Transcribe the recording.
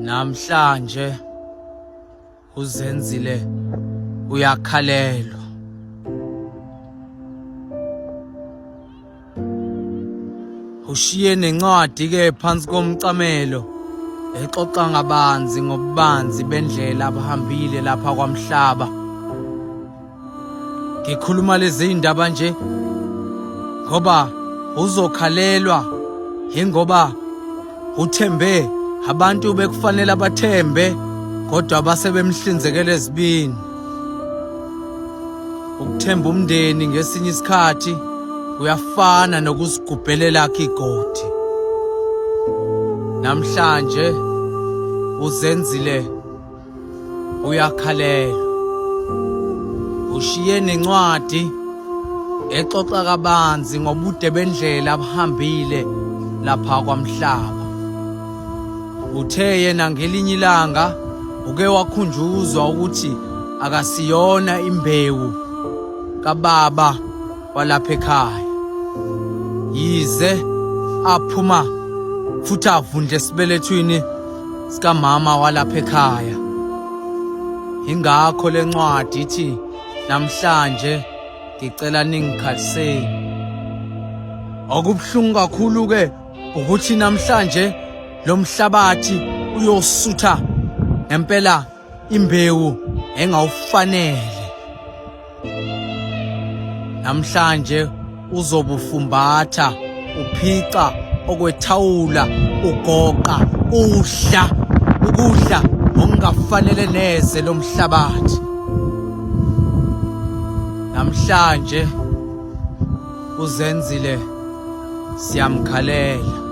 Namhlanje uZenzile uyakhalelwa. Ushiye nencwadi ke phansi komcamelo exoxa ngabanzi ngobubanzi bendlela abahambile lapha kwamhlaba. Ngikhuluma lezi ndaba nje ngoba uzokhalelwa yingoba uthembe abantu bekufanele abathembe kodwa base bemhlinzekele ezibini. Ukuthemba umndeni ngesinye isikhathi kuyafana nokusigubhelela akhe igodi. Namhlanje uZenzile uyakhalelwa. Ushiye nencwadi exoxa kabanzi ngobude bendlela abuhambile lapha kwamhlaba. Uthe yena ngelinye ilanga uke wakhunjuzwa ukuthi akasiyona imbewu kababa walapha ekhaya. Yize aphuma futhi avundle esibelethwini sikamama walapha ekhaya. Ingakho lencwadi ithi namhlanje ngicela ningikhaliseni. Okubuhlungu kakhulu ke ukuthi namhlanje lo mhlabathi uyosutha ngempela imbewu engawufanele. Namhlanje uzobufumbatha uphica okwethawula ugoqa udla ukudla okungafanele neze lomhlabathi. Namhlanje uZenzile siyamkhalela.